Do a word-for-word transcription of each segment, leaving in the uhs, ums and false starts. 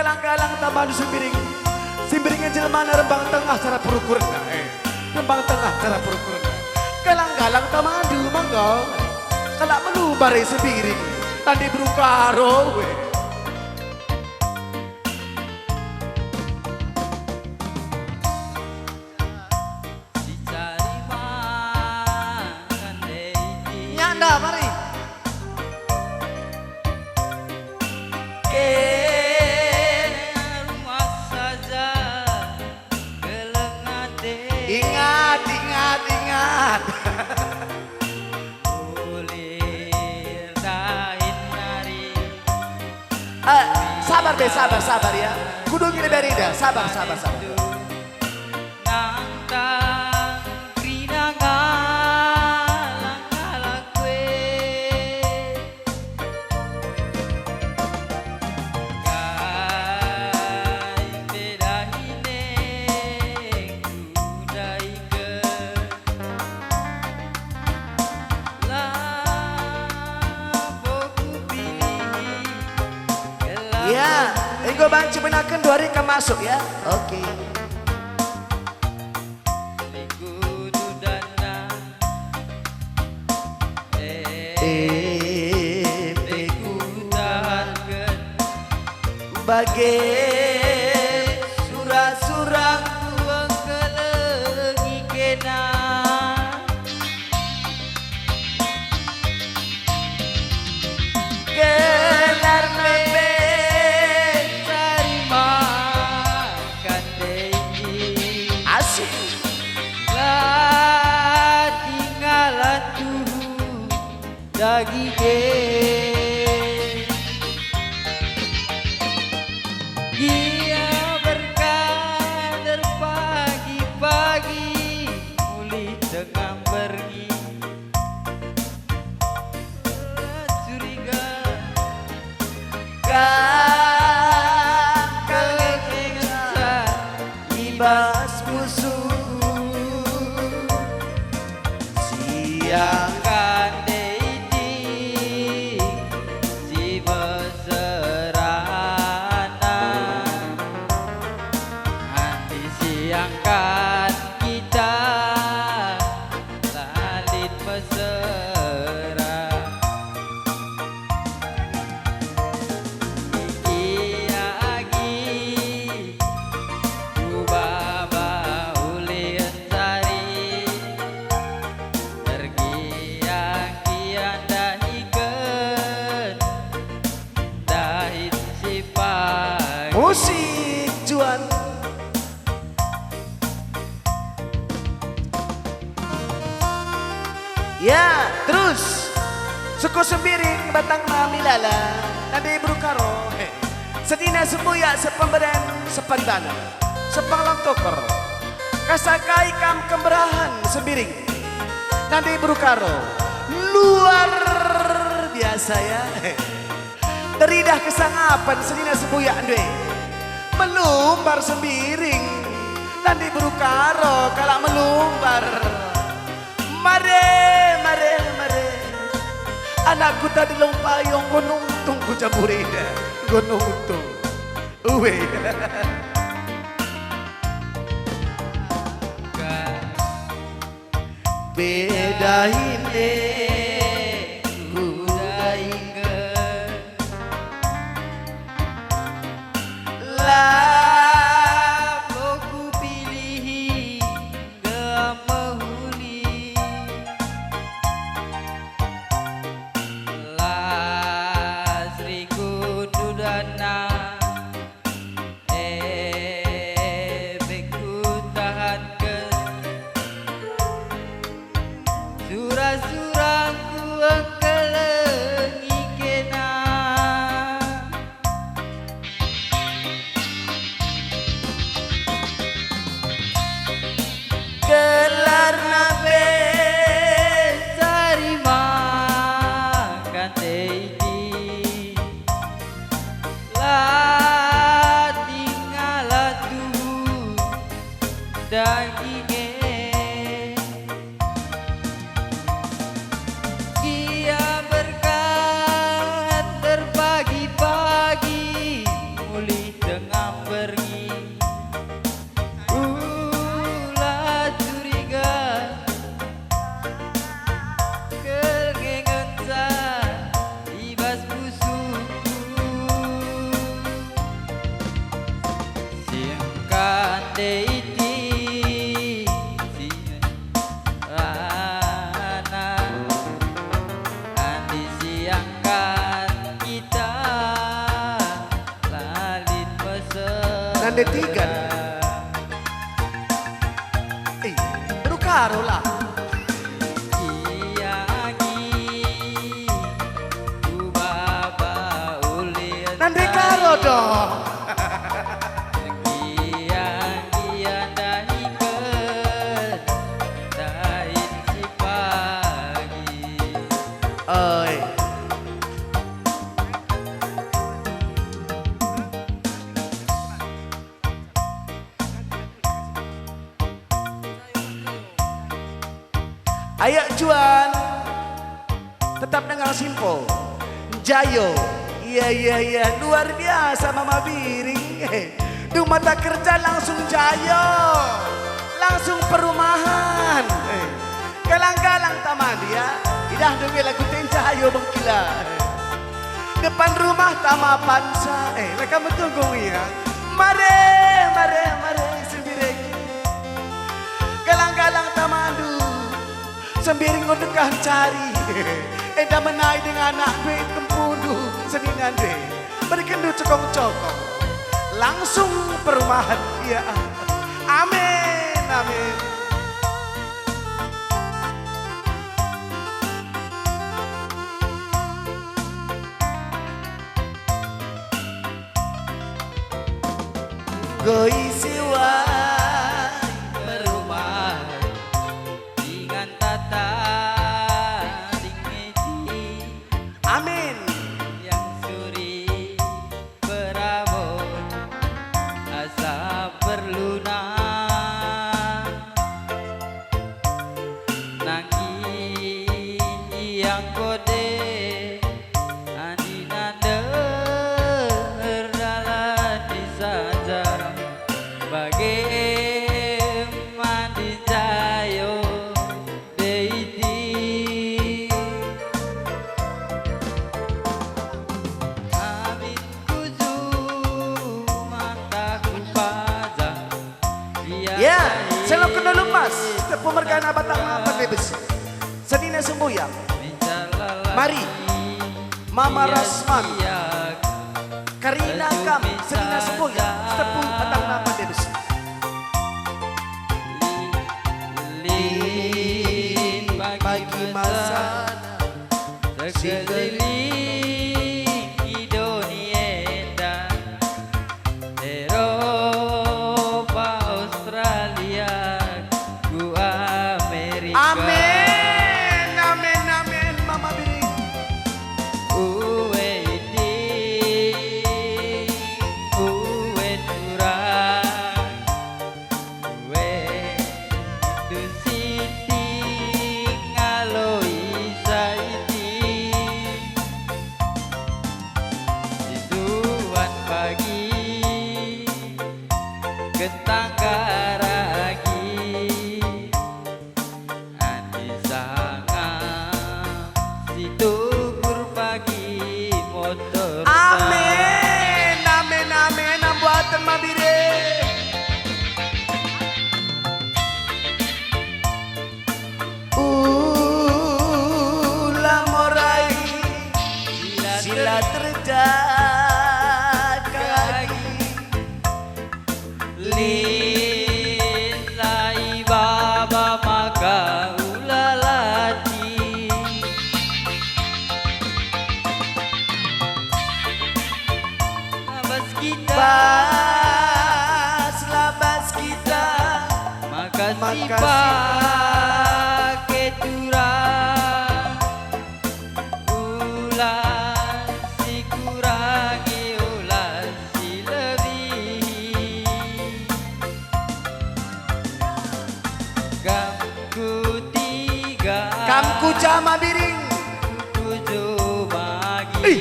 Galang-galang tamandu Sembiring. Sembiring jelmana Rembang Tengah cara perukurenna, eh. Rembang Tengah cara perukurenna. Galang-galang tamandu mangga. Kalak melubar e Sembiring. Tandi Beru Karo, eh. Dicari makan dei. Nyanda, mari. Ke rumah saja, keleng ate. Ingat, ingat, ingat. Ulir dahin nari. Eh, sabar deh, sabar, sabar ya. Kudungi lebih Rida, sabar, sabar, sabar. Nangkang kerina ngalang-ngalang kue. Kai pe dahin e kudaike. Labo kupilihi gelah. Ya, enggo banci benaken dua hari kam masuk ya. Oke. Likudu dana. Empe kutahanken. Bage sura-surangku engkelengi kena. Gelarna pe cari makan dei. Asik. La tinggalan tuhu daging e. Gia berkat erpagi-pagi, mulih tengah berngi. Curiga. Kangkang ngenca i bas pusuhku. Siangkan dei si mesrana. Adi siangkan kita la lit mesra. Iki agi ku baba ulih ncari, ergiang-giang dahiken dahin si pagi. Musik, Juan. Ya, terus. Suku Sembiring, batangna Milala, Nande Beru Karo. He. Senina sembuyak, sepemberen, separibanen, sepanglang toker. Kasa kai kam kemberahen Sembiring, Nande Beru Karo. Luar biasa, ya. He. Teridah kesangapen senina sembuyak ndai. Melumbar Sembiring, Nande Beru Karo kalak melumbar. Mare, mare, mare. Anak kuta Delong Payong enggo nungtung ku jabu Rida. Enggo nungtung. Uwe. Pe dahin e kudaike, labo kupilihi gelah mehuli. Las rikut dudana. Ebe kutahanken sura-surangku engkelengi kena. Gelarna pe cari makan dei. La tinggal tuhu daging e. Ia berkat terbagi-bagi, mulih teng Nande tiga. Eh, beru karo lah. Nande karo dong. Oi. Ayo Juan, tetap dengar Simpo. Jayo. Iya, iya, iya. Luar biasa Mama Biring. Dung mata kerja langsung jayo. Langsung perumahan. Galang-galang tama dia. Idah dunge lagu tenca ayo bengkila. Depan rumah tama pansa. Eh, mereka metunggung ia. Mare, mare, mare, Sembiring. Galang-galang tamandu. Sembiring nggo dekah cari. Enda menai dengan anak duit kempundu. Seninandu. Berkendu cokong-cokong. Langsung perumahan. Ya. Amin, amin. Goi siwai perumahan. Ingan tata dingeti. Amin. Yang suri perabo asa perluna. Nangki yang kode andi nande erdalan di saja bage mandi jayo. Deiti. Amin kuju mata kupaza. Ya, selalu kena lumas. Tepu mergana batang apa bebes. Senina sembuya. Mari. Mama Rasman. Karina kam, senina sembuya. Tepu batang apa bebes. Lin bagi masana sekeliling i doni enda, Eropa, Australia, ku Amerika. Amin, amin, amin, Mama Biring. Uwe iting, uwe turang. Weh, Tusi Ting, Aloisa Iting, si tuan pagi, ketangga ragi. Adi sangap si tukur pagi motor. Amin, amin, amin, ambuaten mabire. Ula morai sila terjagagi. Lin sai baba maka ula lati. Labas kita. Bas labas kita. Maka sipake turang. Ulas si kurangi, ulas si lebihi. Kam ku tiga. Kam ku jama biring. Ku jumagi. Ih,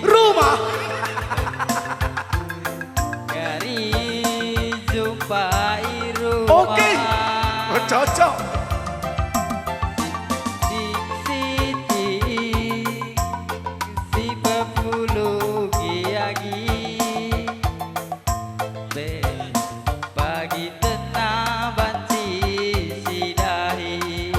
rumah. Kari jumpai rumah. Oke. Oh, cocok. Sitik-sitik si pepuluh agi-agi. Be pagi tenah banci si dahi.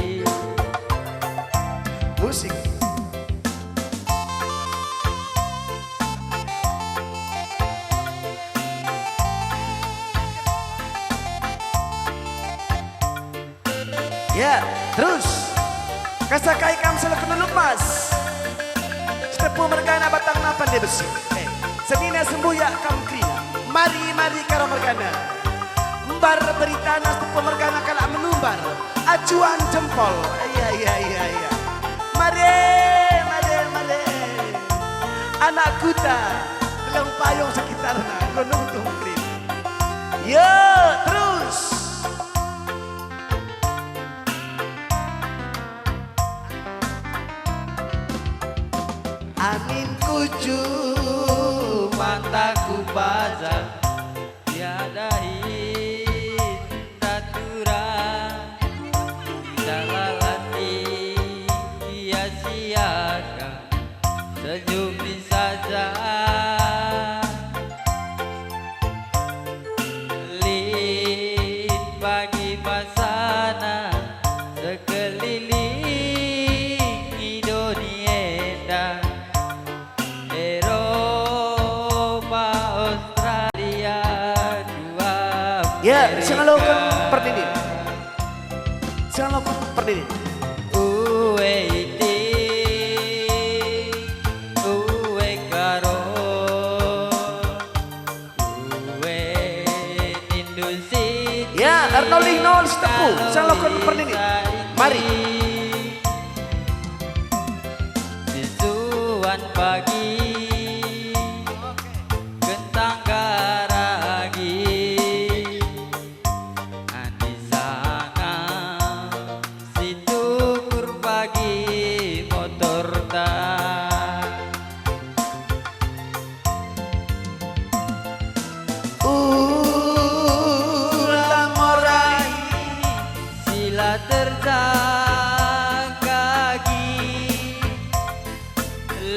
Ya, terus. Kasakai kam selaku nulu emas. Sitepu mergana batang napan dia besi. Eh, senina sembuyak kam kerina. Mari, mari karo mergana. Embar beritana sitepu mergana kalak menumbar. Acuan jempol. Iya, iya, iya, iya. Mare, mare, mare. Anak kuta, Telong Payung sekitarna, enggo nungtung kerina. Yo, terus. Angin kucu mata ku paja, tiada inda turang, dalalati sia-siakan senyummi saja. Lit pagi masana sekeliling i doni enda, Eropa, Australia, dua Ya, Amerika. Singaloken perninin. Singaloken perninin. Ue iti, ue karo. Ya, Arnolih nol sitepu, saloken pernini. Mari. Sisuan pagi, kentang garagi, adi sanga. Situkur pagi motorta. Ula morai sila terjangkagi.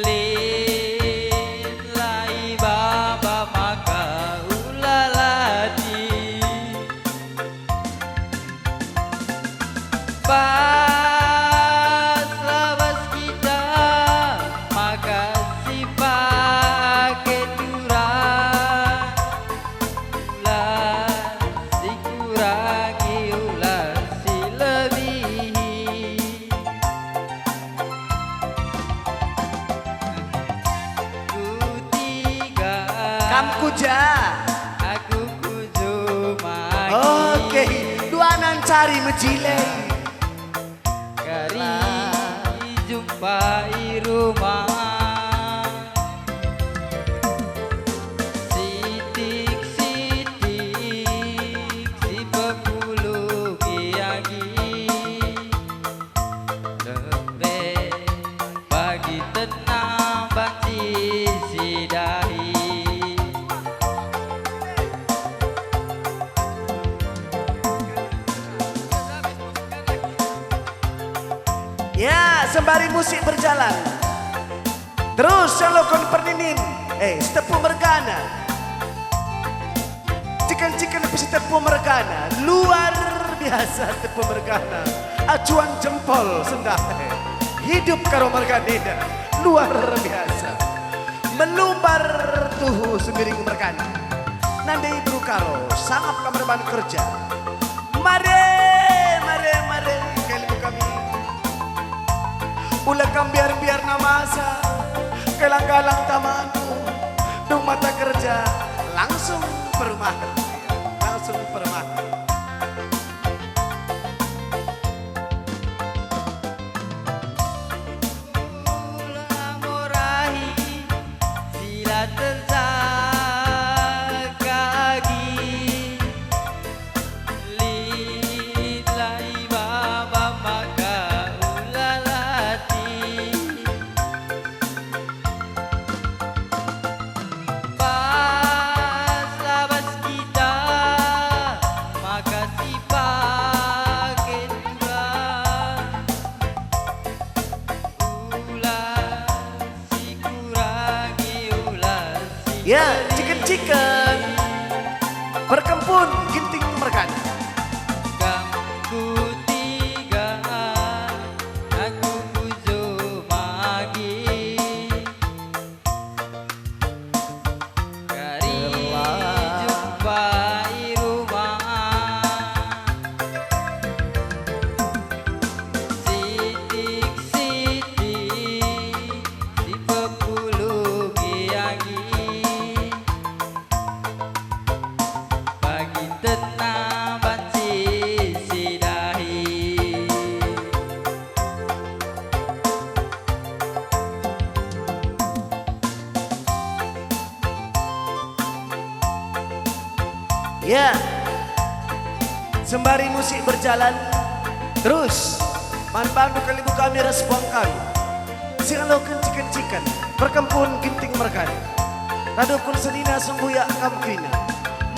Lit lai baba maka ula latih. Bas labas kita maka sipake turang. Ula sikurangi, ula silebihi. Kutiga. Kam kuja. Aku kujumagi. Oke, duanan cari mejile. Kari jumpa i rumah. Sitik-sitik si pepuluh agi. Lebe pagi tenang banci si dahi. Ya, sembari musik berjalan. Terus saloken perninin, eh, sitepu mergana. Ciken-ciken pe sitepu mergana, luar biasa sitepu mergana. Acuan jempol sendah. Hidup karo merganina, luar biasa. Melumbar tuhu sembiring mergana. Nandai beru Karo, sangap kam reban kerja. Mare, mare, mare, kalimbubu kami. Ula kam mbiar-mbiar namasa, galang-galang tamanku, dung mata kerja, langsung perumahan, langsung perumahan. Ula morai sila terjak agi. Lit lai baba maka ula latih. Pas labas kita maka sipake turang. Ula sikurangi, ula si Ya, ciken-ciken. Perkempun Ginting mergana. Kam kutiga, aku kujumagi. Kari jumpa i rumah. Ya, sembari musik berjalan terus, man bandu kalimbubu kami ras puang kami, si ngaloken ciken-ciken, perkempun Ginting mergana. Tadukun senina sembuyak kam kerina.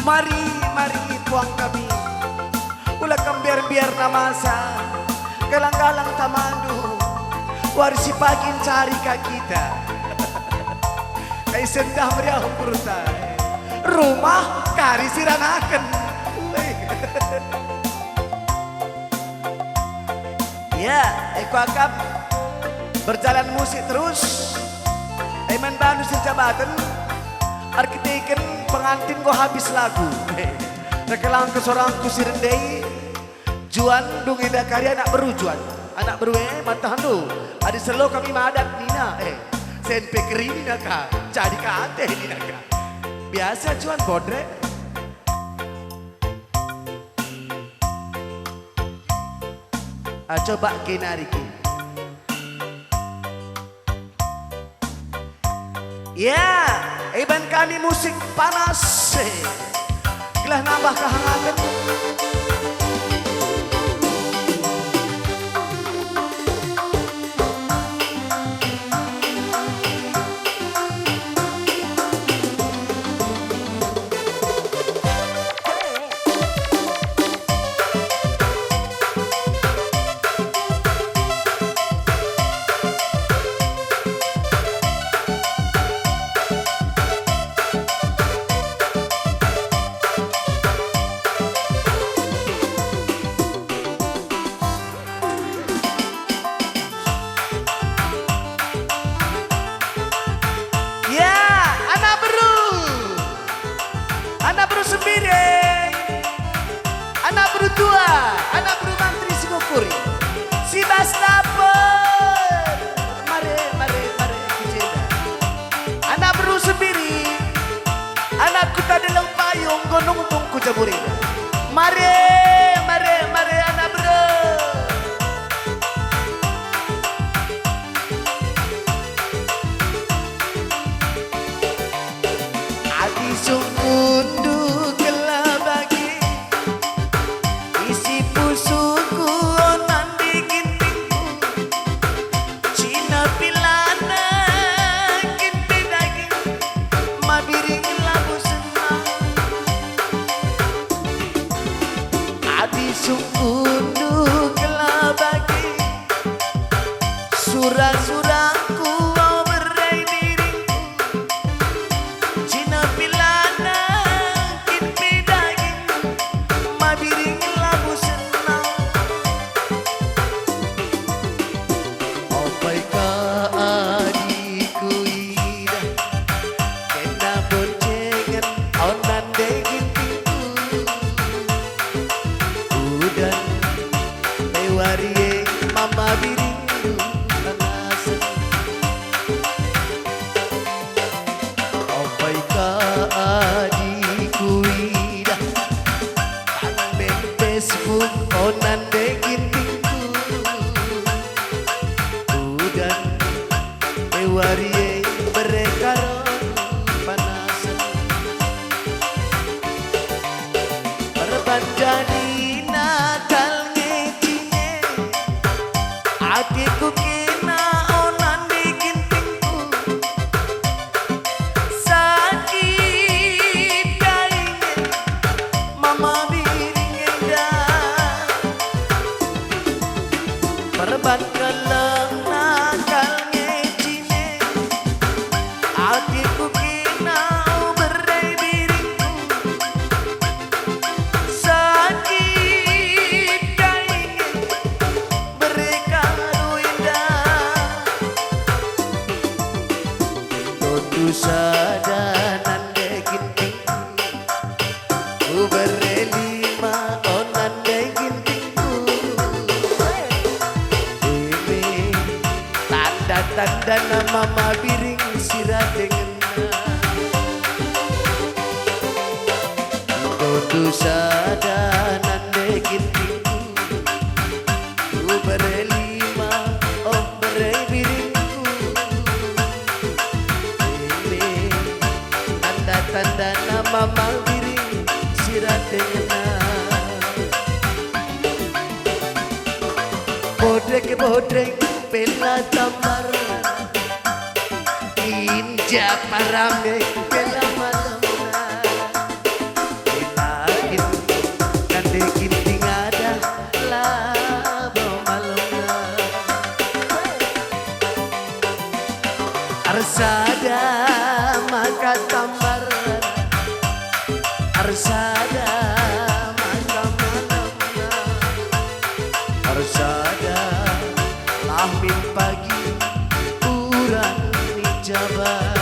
Mari, mari puang kami, ula kam biar-biar namasa, galang-galang tamandu, wari si pagi ncari ka kita. Kai sendah meriah umburta. Rumah kari siranaken. Ya, e kuakap berjalan musik terus. E man bandu si erjabaten, erkiteken pengantin enggo habis lagu. Erkelangken sorangku si rende, Juan, dung enda kari anak beru, Juan. Anak beru e, matahndu. Adi selo kami madat nina, eh, sen pe keri nina ka, jadi kate nina ka. Biasa Juan bodre. Ah, coba ke nari ke. Ya, iban kami musik panas, eh, gelah nambah kehangaten. Ya, anak beru. Anak beru Sembiring. Anak beru tua, anak beru mantri si ngukuri. Si bas taper. Mare, mare, mare, ku jenda. Anak beru Sembiring. Anak kuta Deleng Payung, gunung tungku jaburina. Mare, mare, mare, anak beru. Adi sungkunndu kela bage, isi pusuhku onan dagingku, cina pilana kin pe daging, mabiring labu senang. Adi sungkunndu kela bage, sura-suraku o bere biringku, cina pilana kin pe daging, mabiring labu senang. Ope ka adi kuidah kena boncengen onan dagingku. Udan pe wari e mama biringndu panasen. Ope ka adi kuidah tang main Facebook onan dagingku. Udan pe wari e bere ka ro panasen. Perban jadi nakal nge jine, atiku kena onan dagingku. Sakit kai nge mama biring enda. Perban keleng nakal nge jine, atiku kena o bere biringku. Sakit kai nge bere ka ro enda. Tondu sada nande gintingku, kubere lima onan dagingku. Eme tanda-tandana mama biring si ratengenna. Tondu sada nande gintingku, kubere lima, o bere biringku. Eme tanda-tandana mama biring si datengna. Bodek-bodek pela tambar, inja parame pela malemna. Pela kin, kande Ginting ada labo malemna. Ersada maka tambar, ersada maka malemna, ersada lah min pagi urang ni jabat.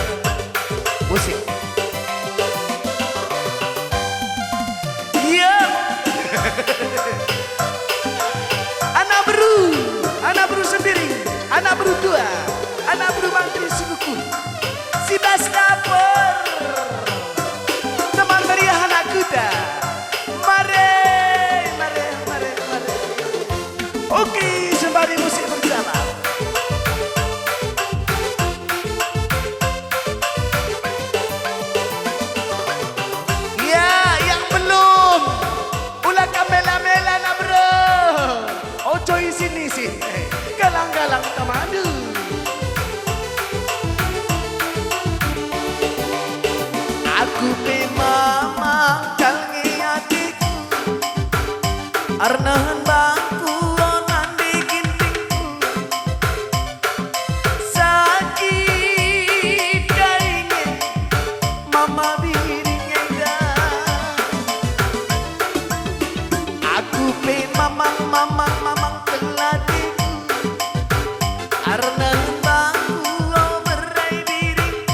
Musik. Iya. Anak beru, anak beru Sembiring, anak beru tua, anak beru mantri si kuku, si bas dapur. Teman meriah anak kuta. Mare, mare, mare, mare. Oke, sembari musik berjalan. Ya, yang belum, ula kam mela-mela na bro. Ojo isin-isin, galang-galang temadu. Aku pe mamang kal nge ateku. Ernahan bangku onan de Gintingku. Sakit kai nge mama Biring enda. Aku pe mamang, mamang, mamang kal ateku. Ernahan bangku o berai Biring.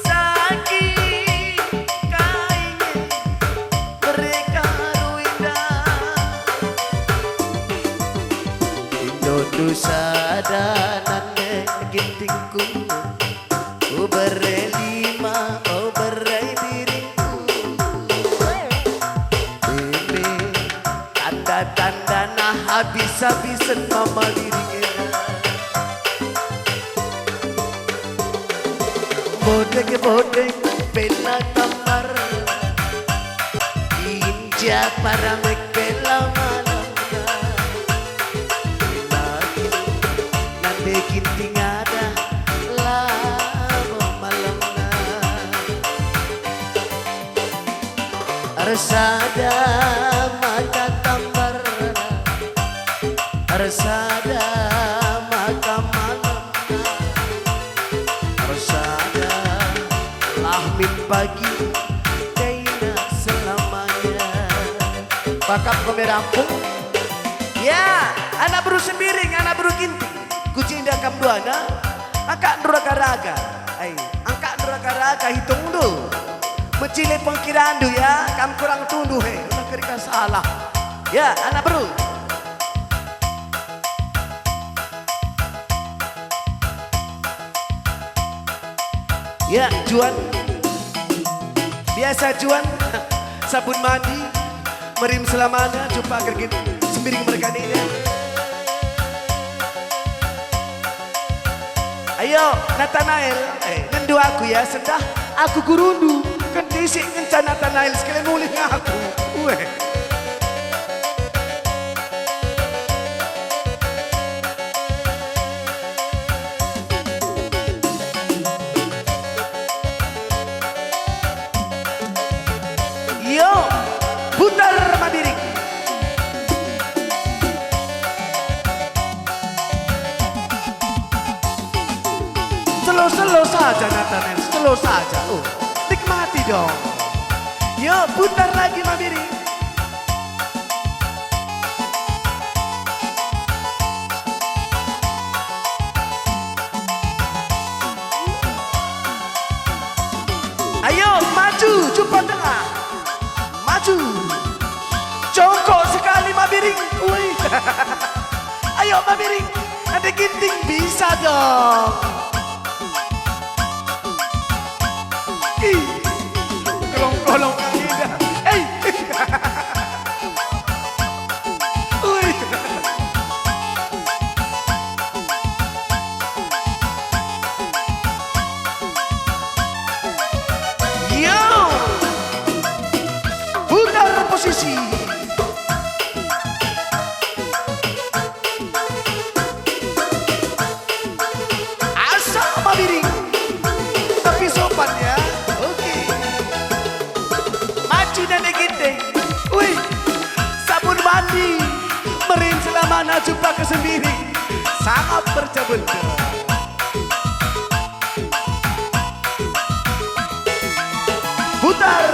Sakit kai nge mereka ruinda. Indondu sada nande Gintingku, kubere lima o berai Biringku. Bebe, tanda-tanda na habis-habisen mama Biring enda. Bodek-bodek pela tambar, inja paramek pela malemna. Nande Ginting ada labo malemna. Ersada maka tambarna, ersada maka malemna, ersada lah min pagi kaina selamanya. Bakap kami rampung. Ya, anak beru Sembiring, anak beru Ginting. Ku jenda kam duana, angkatndu raga-raga. Ai, angkatndu raga-raga, hitungndu. Mecile pengkirandu ya, kam kurang tunduh he, udah kerika salah. Ya, anak beru. Ya, Juan. Biasa Juan, sabun mandi, merim selamana, jumpa kergin Sembiring merkanina. Ayo, Natanael, eh, nendu aku ya, sendah aku gurundu, kentisik ngenca Natanael sekali mulih ngaku. Weh. Yo, putar Mabiring. Slow-slow saja, Natanael, slow saja. Oh, nikmati dong. Yo, putar lagi, Mabiring. Ayo, maju, jumpa tengah. Maju. Jongkok sekali, Mabiring. Ui. Ayo, Mabiring. Ade Ginting bisa dong. Ih, kelong-kelong indah. Eh. Ui. Yo. Jumpa ke sendiri, sangat bercabenta. Putar.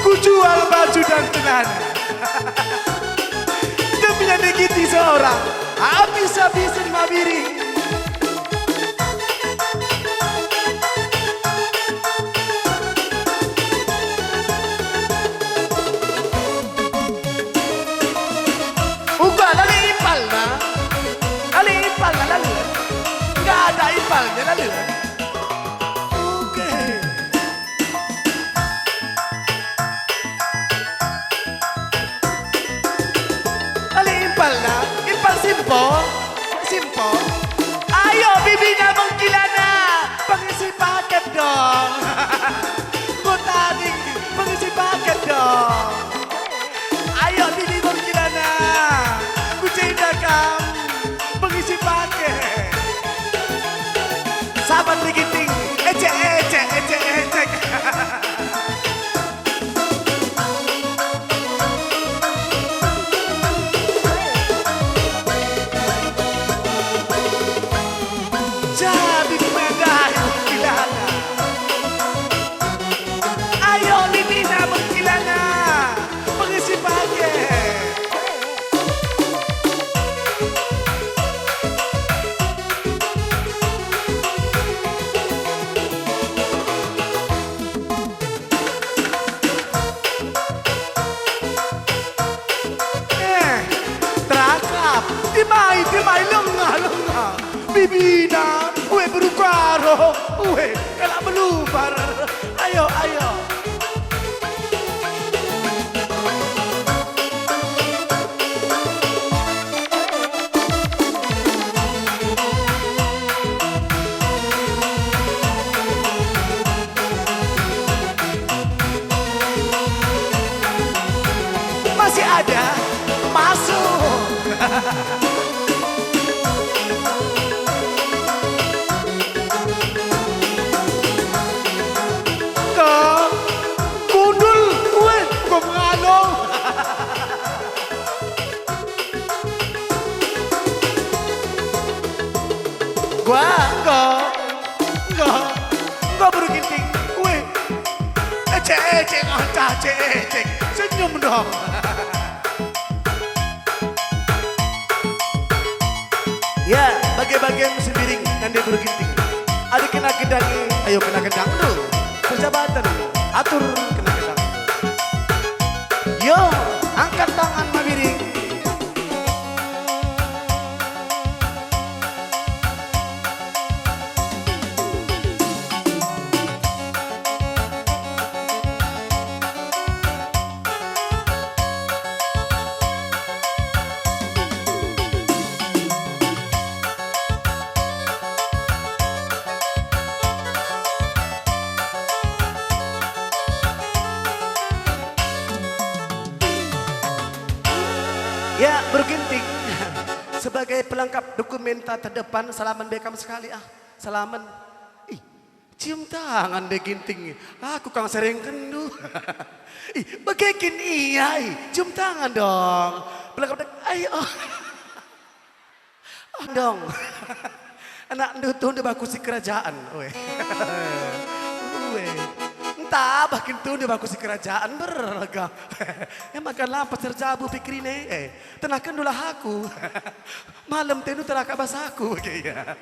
Kujual baju dan celana demi nande Ginting seorang. Habis-habisan Mabiring. Uga la lit impalna. La lit impalna, la lit. Nggak ada impalnya, la lit. Oke. La lit impalna, impal simpo, simpo. Ayo bibina mengkilana, pengisi paket dong. Kota tinggi, pengisi paket dong. Ayo bibi mengkilana, ku jenda kam, pengisi paket. Saban Ginting, ecek, ecek, ecek, ecek. Jadi mengandai mengkilana. Ayo bibina mengkilana, pengisi paket. Eh, terakap. Timai, timai, lengah, lengah. Bibina, ue berukaro, ue, kalak melubar. Ayo, ayo. Masih ada? Masuk. Ka, gundul, weh, kok ngalo. Gua, enggo, enggo, enggo beru Ginting. Weh, ecek-ecek, ah, cah, ecek-ecek. Senyum dong. Ya, bage-bage Sembiring, nande beru Ginting. Adi kena gendangi, ayo kena gendang dulu. Persahabatan, atur kena gendang. Yo, angkat tangan Mabiring. Ya, beru Ginting. Sebagai pelengkap dokumenta terdepan, salamen be kam sekali, ah. Salamen. Ih, cium tangan deh Ginting. Aku kang serengkenndu. Ih, bage kin ia, ih. Cium tangan dong. Pelengkap dek-, ayo. Ah, dong. Anakndu tuhu nde baku si kerajaan. Ue. Ue. Entah bah kin tuhu nde baku si kerajaan, berga. Emang kan lampas erjabu pikirina, eh. Tenahkenndulah aku. Malem tendu teraka basaku, bage ia.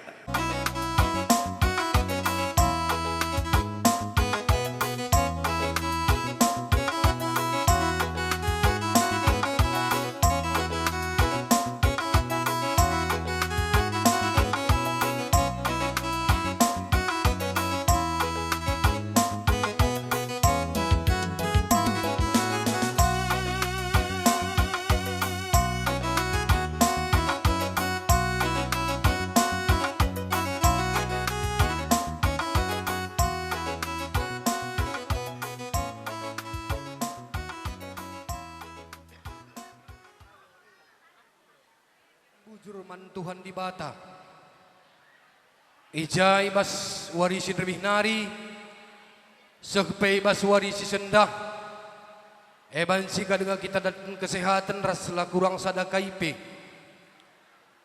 Bujur man Tuhan Dibata. I ja i bas wari si nderbih nari, seh pe i bas wari si sendah, E banci ka denga kita daten kesehaten ras la kurang sada kai pe.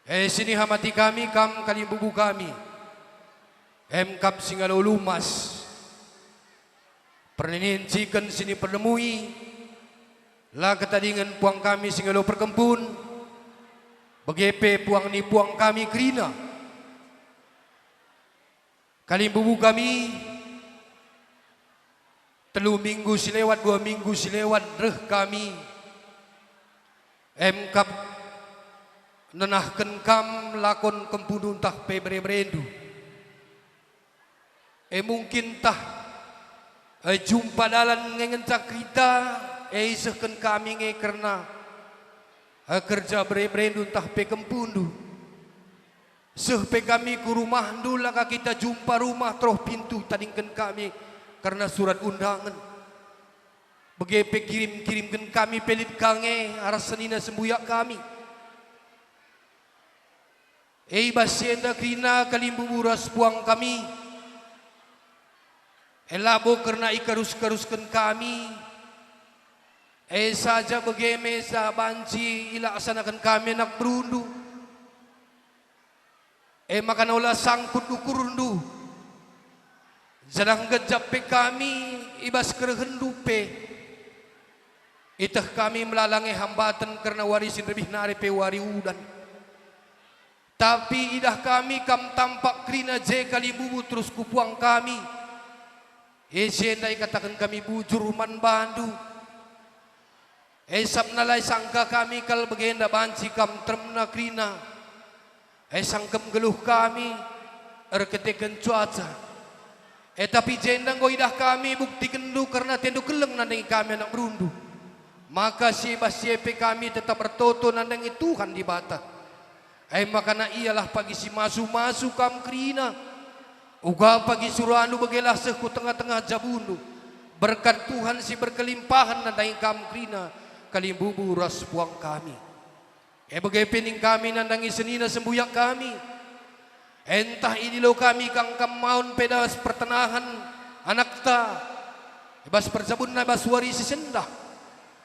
E sinihamati kami kam kalimbubu kami, em kap singalo lumas. Pernininciken sini perlemui, la ketadingen puang kami singalo perkempun, bage pe puang ni puang kami kerina. Kalimbubu kami, telu minggu si lewat, dua minggu si lewat reh kami, em kap nenahken kam lakon kempundu ntah pe bere-berendu. E mungkin tah, e, jumpa dalan nge ngenca kita, e, isehken kami nge kerna, e, kerja bere-berendu ntah pe kempundu. Seh pe kami ku rumahndu, la ka kita jumpa rumah, teroh pintu tadingken kami kerna surat undangen. Bage pe kirim-kirimken kami pe lit ka nge arah senina sembuyak kami. E, i bas si enda kerina kalimbubu ras puang kami, e, labo kerna ikarus-karusken kami, e, saja bage me sa banci ilaksanaken kami anak berundu. E maka ola sangkut ukurndu, janah nggejap pe kami i bas kerehenndu pe. Iteh kami melala nge hambaten kerna wari si nderbih nari pe wari udan. Tapi idah kami kam tampak kerina je kalimbubu terus ku puang kami. E si enda ikataken kami bujur man bandu. E sabap la isangka kami kal bagenda banci kam teremna kerina. E sangkep nggeluh kami erkiteken cuaca. E tapi jenda enggo idah kami buktikenndu kerna atendu keleng nandangi kami anak berundu. Maka si bas si e pe kami tetap ertoto nandangi Tuhan Dibata. E maka ialah pagi si masu-masu kam kerina. Uga pagi suruhandu bagelah seh ku tengah-tengah jabundu. Berkat Tuhan si berkelimpahen nandangi kam kerina kalimbubu ras puang kami. E bage pe ning kami nandangi senina sembuyak kami. E ntah idilo kami kang kam maun pe das pertenahen anakta, i bas perjabunna i bas wari si sendah.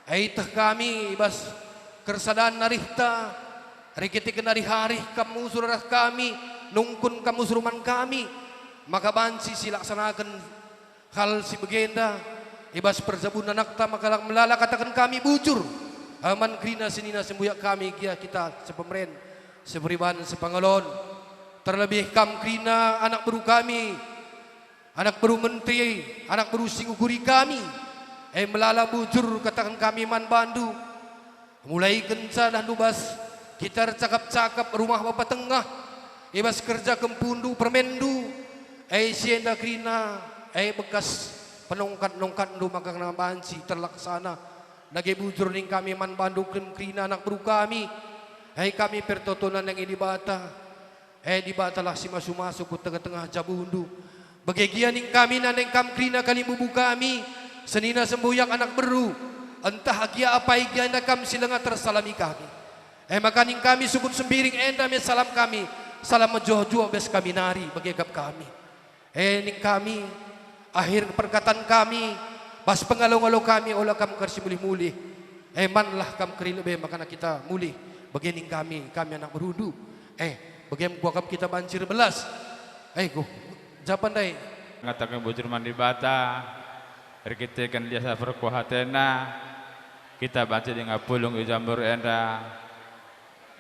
E iteh kami i bas kersadan arihta, erkiteken arih-arih kam usur arah kami, nungkun kam usur man kami, maka banci silaksanaken hal si bagenda i bas perjabun anakta, maka lang melala kataken kami bujur, e, man kerina senina sembuyak kami gia kita sepemeren, seperiban, sepangalon. Terlebih kam kerina anak beru kami, anak beru menteri, anak beru si ngukuri kami, e, melala bujur kataken kami man bandu. Mulai kenca dahndu bas kita ercakap-cakap rumah bapa tengah, i bas kerja kempundu permenndu, e, si enda kerina, e, bekas penongkat-nongkatndu maka kena banci terlaksana. Dage bujur ning kami man bandu kem kerina anak beru kami, e, kami pertoto nandangi Dibata. E, Dibatalah si masu-masu ku tengah-tengah jabundu. Bage gia ning kami nandangi kam kerina kalimbubu kami, senina sembuyak anak beru. Ntah gia apai gia enda kam si langa tersalami kami. E maka ning kami sukut sembiring enda me salam kami, salam mejuah-juah bas kami nari, bage kap kami. E ning kami, akhir perkataan kami, bas pengalo-ngalo kami ola kam kari si mulih-mulih. E manlah kam keri lebe makana kita mulih, bage ning kami, kami anak berundu. E, bage kuakap kita banci erbelas. E, ku, japan ndai. Ngataken bujur man Dibata, erkiteken lias perkuah atena, kita banci denga pulung i Jambur enda,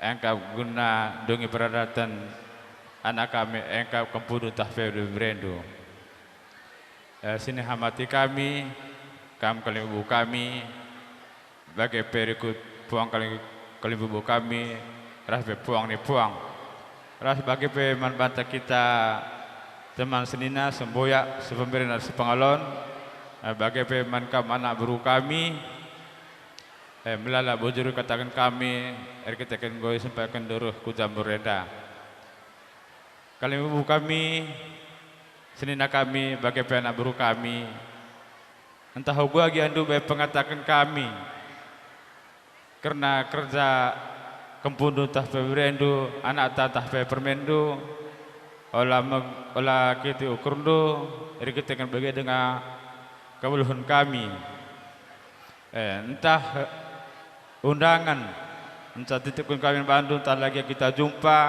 engkap guna dungi peradaten anak kami, engkap kempundu ntah pe berendu. E, sinihamati kami, kam kalimbubu kami, bage pe rikut puang kalim-, kalimbubu kami, ras pe puang ni puang. Ras bage pe man banta kita teman senina, sembuyak, sepemeren ras sepengalon, e, bage pe man kam anak beru kami, e, melala bujur kataken kami, erkiteken enggo isempatken ndu reh ku Jambur enda. Kalimbubu kami, senina kami, bage pe anak beru kami, ntah uga gia ndu bai pengataken kami kerna kerja kempundu ntah pe berendu, anakta ntah pe permenndu, ola meg-, ola kitik ukurndu, erkiteken bage denga kegeluhen kami. Eh, ntah undangan, ntah titipken kami bandu, ntah lagi kita jumpa,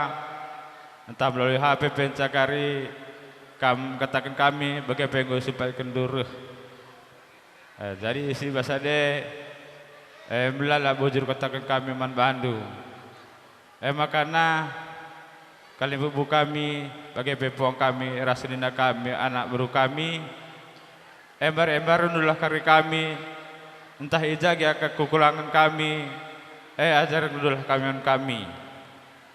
ntah melalui H P pe ncakari kam kataken kami, bage pe enggo sipaikenndu reh. Eh, jadi isi basa de, eh, melala bujur kataken kami man bandu. E maka, kalimbubu kami, bage pe puang kami, ras senina kami, anak beru kami, embar-embarenndulah kari kami, ntah i ja gia kekurangen kami, e, ajarenndulah kami man kami.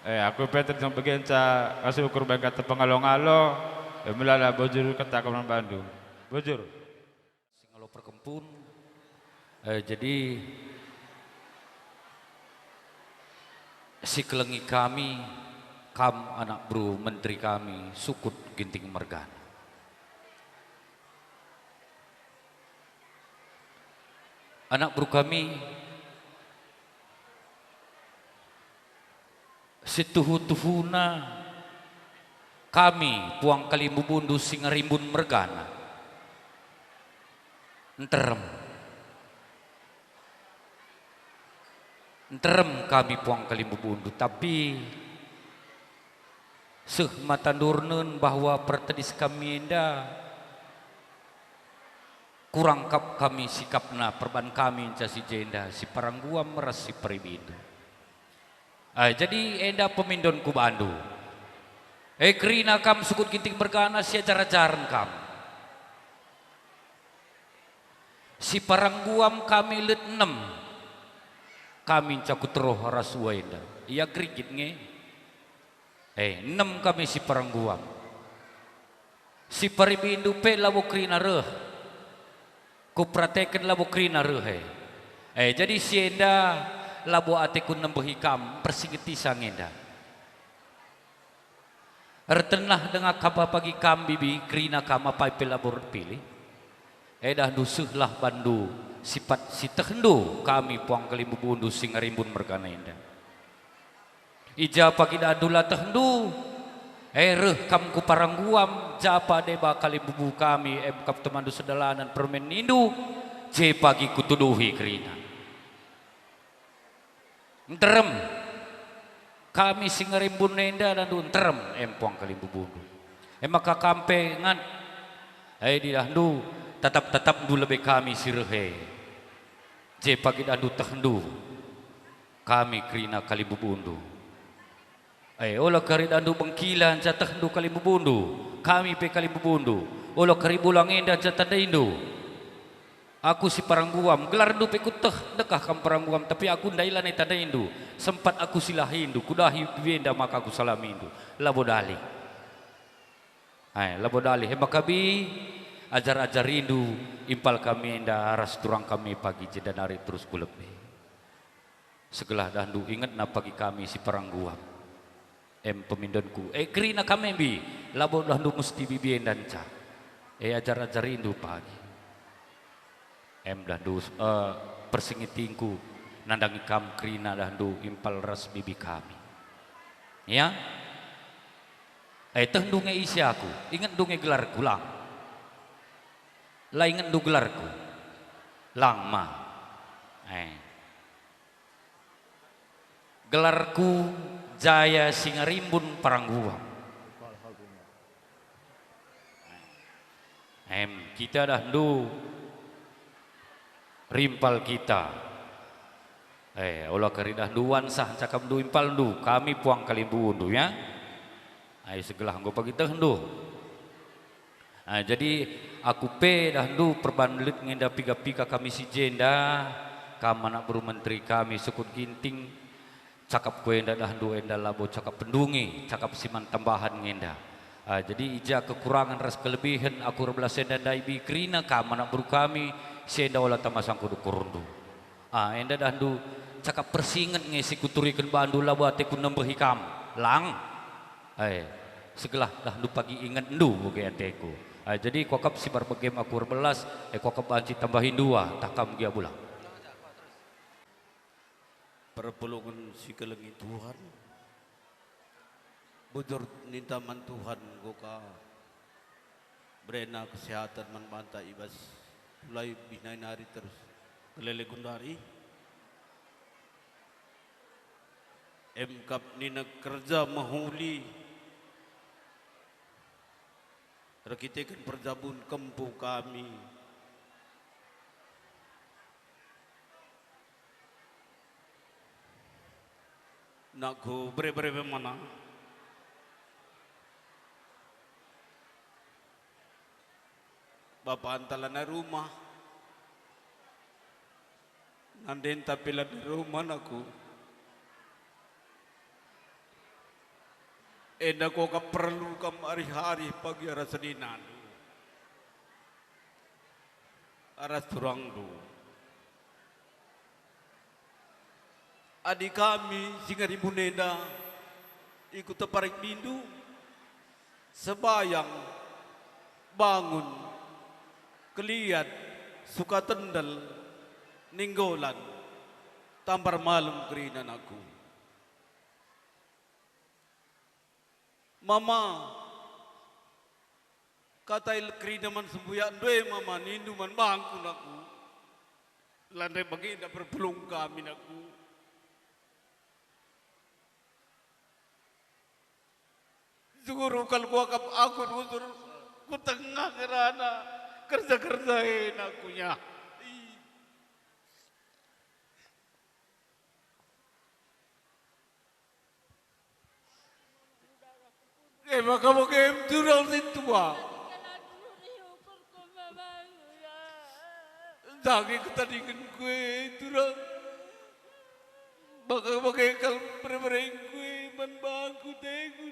E, aku pe terjeng begenca ngasukur bengkat pengalo-ngalo, e, melala bujur kataken man bandu. Bujur. Singalo perkempun, eh, jadi sikelengi kami, kam anak beru menteri kami, Sukut Ginting mergana. Anak beru kami, situhu-tuhuna kami puang kalimbubundu si ngarimbun mergana. Nterem. Nterem kami puang kalimbubundu, tapi seh mata ndurnen bahwa pertedis kami enda kurang kap kami sikapna perban kami nca si jenda, si parangguam ras si peribindu. Ai, jadi enda pemindonku bandu. E, kerina kam Sukut Ginting mergana, siajar-ajaren kam. Si parangguam kami let enem. Kami nca kuteroh ras uenda. Ia gerigit nge. E, enem kami si parangguam. Si paribindu pe labo kerina reh. Kuperateken labo kerina reh e. E, jadi si enda labo ateku nembehi kam, mpersingeti sa nge enda. Ertenah denga kapa pagi kam bibi kerina kam apai pe labo erpilih. E, dahndu sehlah bandu sipat si tehndu kami puang kalimbubundu si ngarimbun mergana enda. I ja pagi dahndu la tehndu, e, reh kam ku parangguam, japa deba kalimbubu kami, e, kap temanndu sedalanen permen nindu, je pagi kutuduhi kerina. Nterem. Kami si ngarimbun enda dahndu nterem, e, puang kalimbubundu. E maka kam pe ngat, e, di dahndu tatap-tatapndu lebe kami si reh e. Je pagi dahndu tehndu. Kami kerina kalimbubundu. E, ola kari dahndu bengkila nca tehndu kalimbubundu, kami pe kalimbubundu, ola kari bulang enda nca tandaindu. Aku si parangguam, gelarndu pe kuteh, ndekah kam parangguam, tapi aku ndai lanai tandaindu. Sempat aku silahindu, kudahi bibi enda maka aku salamindu. Labo dalih. Ai, labo dalih, e maka bi, ajar-ajarindu impal kami enda ras turang kami pagi jenda nari terus ku lebe. Segelah dahndu ingetna pagi kami si parangguam. Em pemindonku, e, kerina kami bi, labo dahndu musti bibi enda nca. E, ajar-ajarindu pagi. Em dahndu, e, persingetingku nandangi kam kerina dahndu impal ras bibi kami. Ya? E, tehndu nge ise aku, ingetndu nge gelarku, lang. La ingetndu gelarku, lang ma. E. Gelarku Jaya Singarimbun Parangguang. Em, kita dahndu rimpal kita. Eh, ola kari dahndu wansah cakapndu impalndu, kami puang kalimbubundu, ya. Ai segelah enggo pagi tehndu. Ah, jadi aku pe dahndu perban lit nge enda piga-piga kami si jenda, kam anak beru menteri kami Sukut Ginting, cakapku enda dahndu enda labo cakap pendungi, cakap si man tambahan nge enda. Ah, jadi i ja kekurangen ras kelebihen aku erbelas enda ndai bi kerina kam anak beru kami, si enda ola tama sangkut ukurndu. Ah, enda dahndu cakap persinget nge si kuturiken bandu labo ateku nembehi kam, lang. Eh, segelah dahndu pagi ingetndu bage ateku. Eh, jadi kuakap si bage aku erbelas, eh, kuakap banci tambahi ndua, tah kam gia bulang. Perpulungen si kelengi Tuhan, bujur ninta man Tuhan enggo ka berena kesehatan man banta i bas mulai bih nai nari terus. Kelele gundari. Emkap nina kerja mehuli. Erkiteken perjabun kempu kami. Nakku bere-bere pe mana. Bapanta lanai rumah. Nandenta pe lanai rumah nakku. Enda kuakap perlu kam arih-arih pagi arah seninandu. Arah turangndu. Adi kami si ngarimbun enda, i kuta parik nindu, sebayang, bangun, keliat, suka tendel, ninggolan, tambar malem kerina nakku. Mama, katai kerina man sembuyak ndue mama nindu man bangku nakku. Lanai bagenda perpulung kami nakku. Juru kal kuakap aku rusur ku tengah ngerana kerja-kerja e nakkunya. E maka bage turang sintua. Dage ketadingen kue turang. Maka bage kal bere-bere kue man bangku tengu.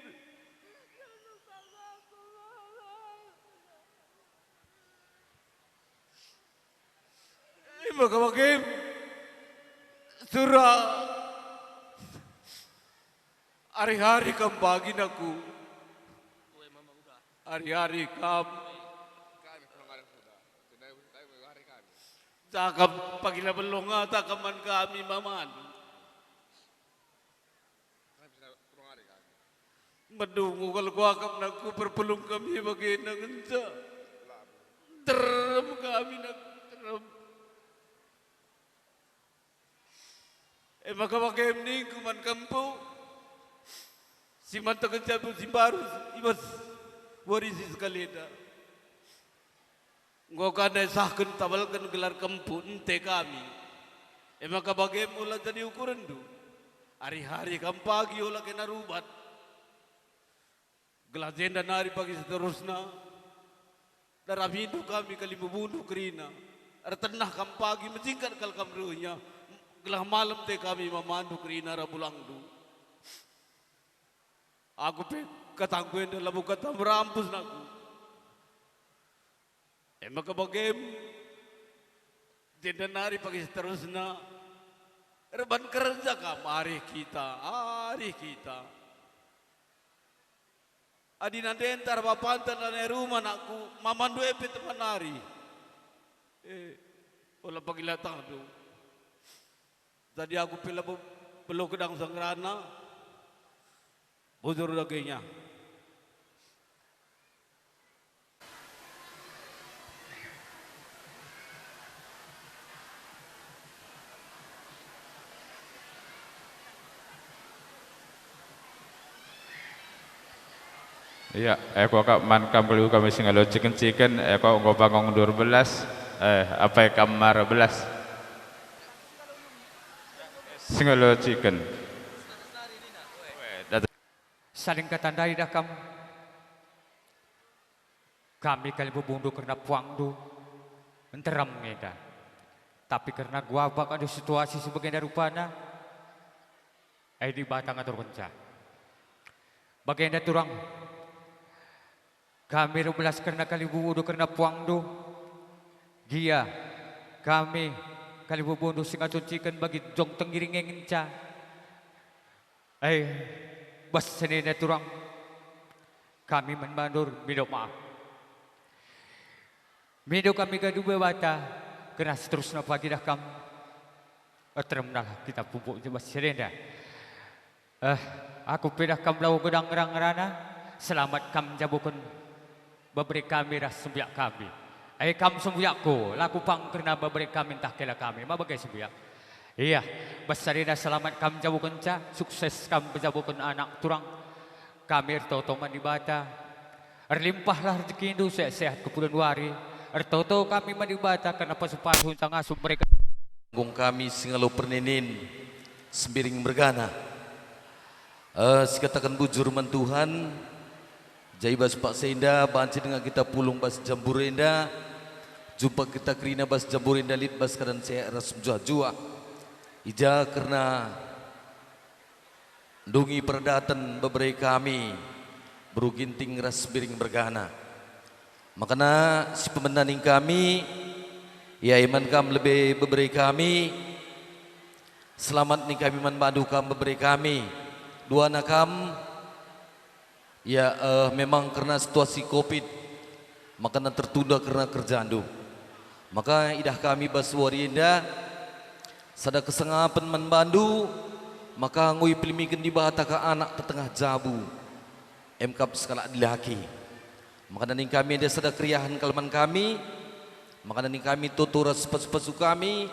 Maka bage sura. Ari-ari kam pagi nakku. Ari-ari kam. Cakap pagi la belong ata kam man kami mamandu. Medungu kal kuakap nakku perpulung kami bagenda ngenca. Terem kami nakku terem. E maka bage ningku man kempu, si man tekenca si mbaru i bas wari si sekalenda. Enggo ka ndai sahken tabalken gelar kempu ente kami. E maka bage ola jadi ukurenndu. Ari-ari kam pagi ola kena rubat. Gelah jenda nari pagi seterusna, daramindu kami kalimbubundu kerina, ertenah kam pagi mejingkat kal kam rehnya, gelah malem te kami mamandu kerina arah bulangndu. Aku pe katangku enda labo kata merampus nakku. E maka bagem, jenda nari pagi seterusna, erban kerja kam arih kita, arih kita. Adi nandenta ras bapanta lanai rumah nakku, mamandu e pe teman nari. Eh, ola pagila tahndu. Jadi aku pe labo belo gedang sangerana, bujur dagingnya. Ia, e kuakap man kam keluarga kami si ngalo ciken-ciken, e kuakap enggo bangung dua belas, eh, apai kam mara belas. Si ngalo ciken. Saling katandai dah kam. Kami kalimbubundu kerna puangndu, nterem enda. Tapi kerna guabak alu situasi si bagenda rupana, e Dibata ngaturkenca. Bagenda turang, kami erbelas kerna kalimbubundu kerna puangndu, gia kami kalimbubundu si ngacunci bagi jong tenggiri nge ngenca. Eh, bas senina turang, kami man bandu mindo maaf. Mindo kami gaduba bata, kerna seterusna pagi dah kam. Erteremnalah kita pupuk i bas senina. Eh, aku pe dah kam labo gedang ngerana, selamat kam njabuken bebere kami ras sembiak kami. E kam sembuyakku, la kupang kerina bebere kami ntah kela kami, ma bage sembuyak. Ia, bas carina selamat kam jabukenca, sukses kam pejabuken anak turang. Kami ertoto man Dibata. Erlimpahlah rejekindu, sehat-sehat kepulen wari. Ertoto kami man Dibata kerna pasu-pasu ntah ngasup mereka. Nggong kami si ngalo perninin, Sembiring mergana. Eh, sikataken bujur man Tuhan, jai bas paksa enda banci denga kita pulung bas jambur enda, jumpa kita kerina bas jambur enda lit bas keadaan sehat ras mejuah-juah. I ja kerna ndungi peradaten bebere kami, beru Ginting ras Sembiring mergana. Makana si pemena ning kami, ia iman kam lebe bebere kami, selamat ning kami man bandu kam bebere kami. Duana kam, ya, eh, memang kerna situasi covid, makana tertunda kerna kerjandu. Maka idah kami bas wari enda sada kesengapen man bandu, maka enggo ipelimiken Dibata ka anak tetengah jabu. Em kap sekalak dilaki. Maka ning kami enda sada keriahen kal man kami, maka ning kami toto ras pasu-pasu kami,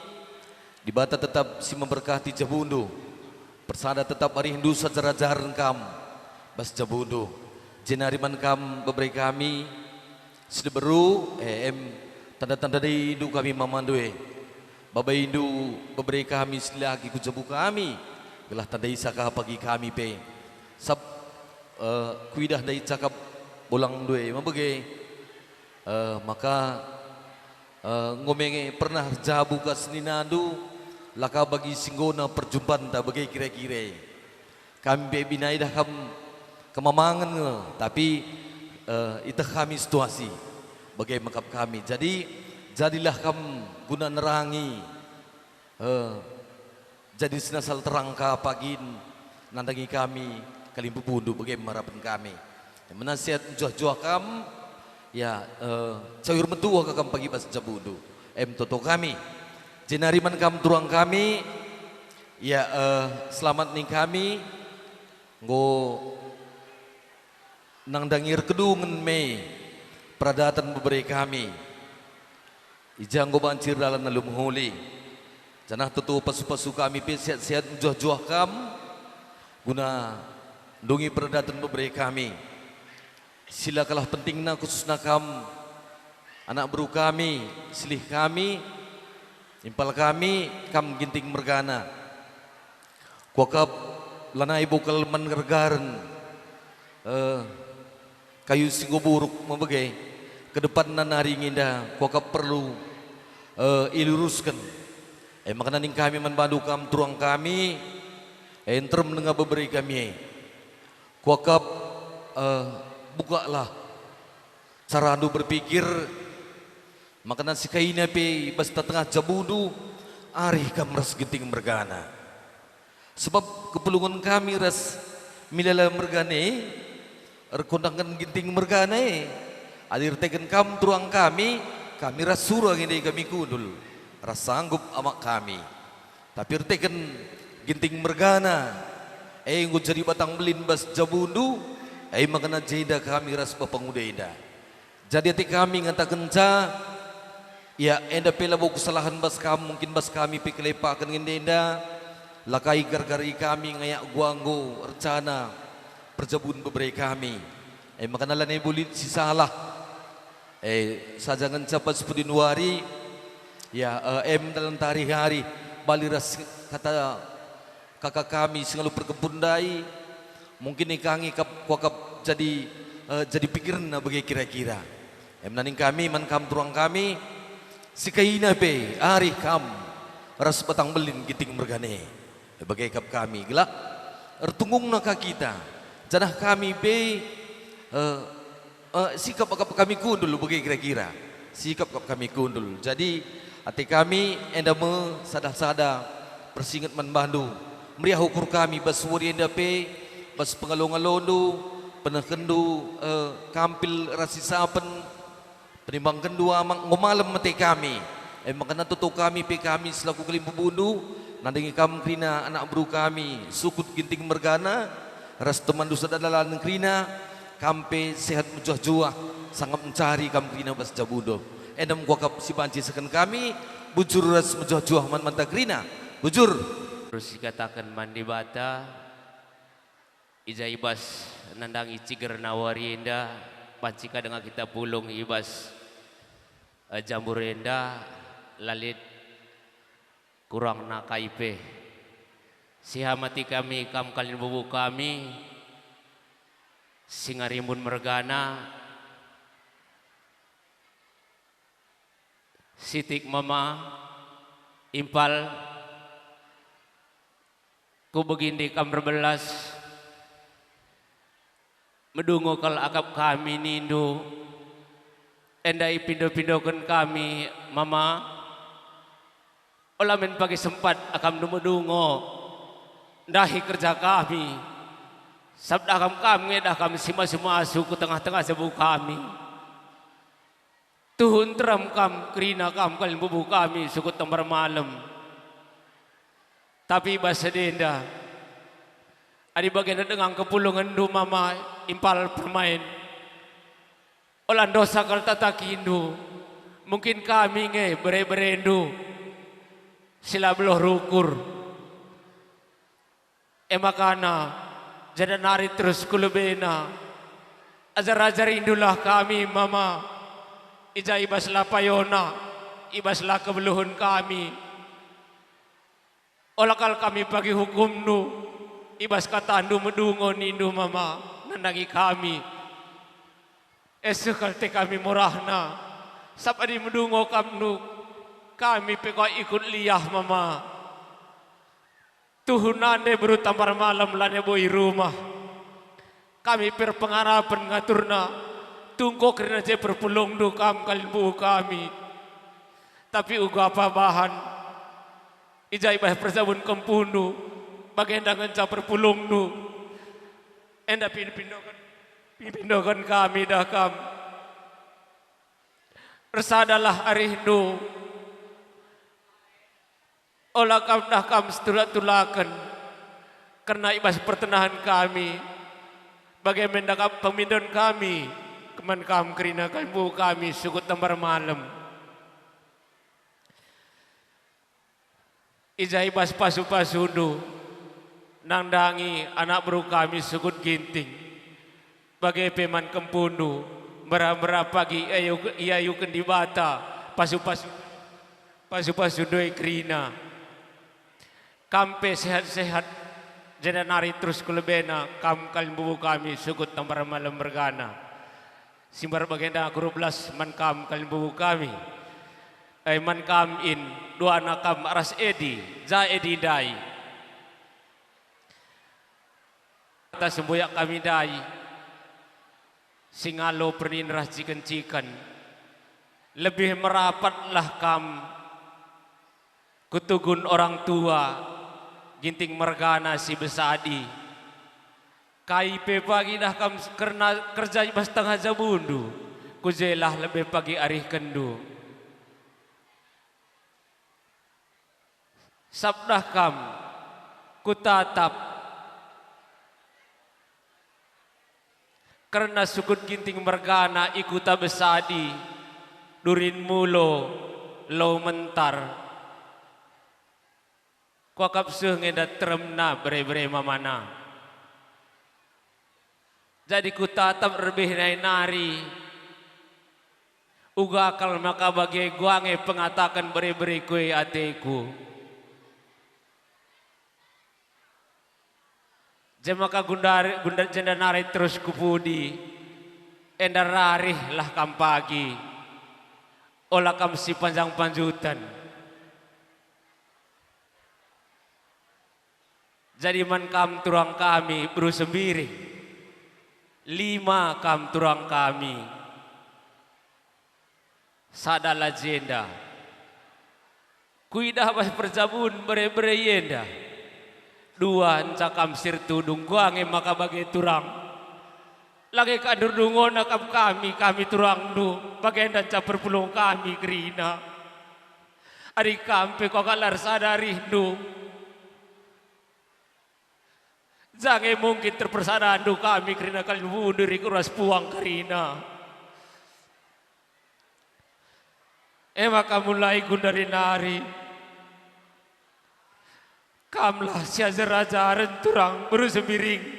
Dibata tetap si memberkati jabundu. Persada tetap arihndu sajar-ajaren kam bas jabundu. Jenari man kam bebere kami, si diberu, eh, em tanda-tanda daindu kami mamandu e. Babaindu bebere kami si laki ku jabu kami, gelah tanda isa ka pagi kami pe. Sab, eh, kuidah ndai cakap bolangndu e, mabege. Eh, maka, eh, enggo me pernah erjabu ka seninandu, la ka bagi si enggona perjumpanta bage kira-kira. Kami pe bina idah kam kemamangen nge, tapi, eh, iteh kami situasi. Bage mekap kami. Jadi, jadilah kam guna nerangi, eh, jadi senasal terang ka pagin nandangi kami kalimbubundu, bage marapen kami. Menasihat mejuah-juah kam, ya, eh, cawir metua ka kam pagi bas jabundu. Em toto kami. Jenari man kam turang kami, ya, eh, selamat ning kami, enggo nandangi erkedungen me peradaten bebere kami. I ja enggo banci erdalan alu mehuli. Janah toto pasu-pasu kami pe sehat-sehat mejuah-juah kam, guna ndungi peradaten bebere kami. Si la kalah pentingna khususna kam, anak beru kami, silih kami, impal kami, kam Ginting mergana. Kuakap lanai bo kal man ergaren, eh, kayu si enggo buruk mebege, ke depanna nari nge enda kuakap perlu, eh, ilurusken. E maka ning kami man bandu kam turang kami, e nterem denga bebere kami e. Kuakap, eh, bukaklah carandu berpikir, maka si kaina pe bas tengah-tengah jabundu, arih kam ras Ginting mergana. Sebab kepulungen kami ras Milala mergana e, erkundangken Ginting mergana e. Adi erteken kam turang kami, kami ras sura nge ndai kami kundul, ras sanggup amak kami. Tapi erteken Ginting mergana e enggo jadi batang belin bas jabundu, e maka jenda kami ras bapa nguda enda. Jadi ate kami ngatakenca, ya, enda pe labo kesalahen bas kam, mungkin bas kami pe kelepaken nge enda, la kai gargari kami ngayak guanggo ercana perjabun bebere kami. E maka lanai bo lit si salah. E, saja ngenca pas pudin wari, ya, e, em dalan tari-hari, bali ras kata kaka kami si ngalo perkempun ndai, mungkin e ka nge kap, kuakap jadi, e, jadi pikirna bage kira-kira. Em naning kami, man kam turang kami, si kaina pe, arih kam, ras batang belin Ginting mergana e. E, bage kap kami, gelah ertunggungna ka kita, janah kami pe, e, Eh, sikap kap kami kundul bage kira-kira. Sikap kap kami kundul. Jadi, ate kami enda me sada-sada persinget man bandu. Meriah ukur kami bas wari enda pe, bas pengalo-ngalondu, penehkenndu, eh, kampil ras sisapen, penimbangkenndu amak enggo malem ate kami. E maka toto kami pe kami selaku kalimbubundu, nandangi kam kerina anak beru kami, Sukut Ginting mergana, ras temanndu sada dalan kerina, kam pe sehat mejuah-juah, sangap mencari kam kerina bas jabundu. Enda me kuakap si banci isehken kami, bujur ras mejuah-juah man banta kerina. Bujur. Terus ikataken man Dibata, i ja i bas nandangi cigerna wari enda, banci ka denga kita pulung i bas, eh, jambur enda, la lit kurangna kai pe. Sihamati kami, kam kalimbubu kami, si ngarimbun mergana, Sitik mama, impal, kubegi ndi kam erbelas, medungo kal akap kami nindu, enda ipindo-pindoken kami mama, ola min pagi sempat akamndu medungo ndahi kerja kami, sabap akap kam nge dah kam si masu-masu ku tengah-tengah jabu kami. Tuhu nterem kam, kerina kam kalimbubu kami sukut tembar malem. Tapi i bas si enda, adi bagenda denga kepulungenndu mama impal permain, ola ndosa kal tatakindu, mungkin kami nge bere-berendu si la beluh rukur. E makana, jenda nari terus ku lebena, ajar-ajarindulah kami mama, i ja i bas la payona, i bas la kebeluhen kami. Ola kal kami pagi hukumndu, i bas katandu medungo nindu mama, nandangi kami. E seh kal te kami murahna, sabap adi medungo kamndu, kami pe kal ikut liah mama. Tuhu nande beru tambar malem lanai bo i rumah. Kami pe erpengarapen ngaturna, tungko kerina je perpulungndu kam kalimbubu kami. Tapi uga apa bahan, i ja i bas perjabun kempundu, bagenda ngenca perpulungndu. Enda pindoken, pindoken kami dah kam. Ersadalah arihndu. Ola kam dah kam situla-tulaken, kerna i bas pertenahen kami, bage me enda kap pemindon kami, man kam kerina kalimbubu kami sukut tembar malem. I ja i bas pasu-pasundu, nandangi anak beru kami sukut Ginting, bage pe man kempundu, mbera-mbera pagi iayu-, iayuken Dibata pasu-pasu, pasu-pasu ndai kerina. Kam pe sehat-sehat, jenda nari terus ku lebena, kam kalimbubu kami sukut tembar malem mergana. Si mbar bagenda kurup las man kam kalimbubu kami. E man kam in, duana kam ras Edi, ja Edi ndai. Ata sembuyak kami ndai, si ngalo pernin ras ciken-ciken, lebih merapatlah kam ku tugun orang tua, Ginting mergana si besadi. Kai pe pagi dah kam kerna kerja i bas tengah jabundu, ku jelah lebe pagi arihkenndu. Sabap dah kam kutatap kerna sukut Ginting mergana i kuta besadi, durin mulo, lo mentar. Kuakap seh nge enda teremna bere-bere mamana. Jadi kutatap rebeh nai nari, uga kal maka bage guange pengataken bere-bere kue ateku. Jemaka gundari, gundar jenda nari terus ku pudi, enda rarihlah kam pagi, ola kam si panjang panjuten. Jadi man kam turang kami beru Sembiring, lima kam turang kami. Sada la jenda. Kuidah bas perjabun bere-bere enda. Dua enca kam sirtudung, kuange maka bage turang. Lage ka ndurdungona kam kami, kami turangndu, bagenda enca perpulung kami kerina. Adi kam pe kuakap la ersada arihndu. Jange mungkin terpersadandu kami kerina kalimbubu ndai ku ras puang kerina. E maka mulai gundari nari, kamlah si ajar-ajaren turang beru Sembiring.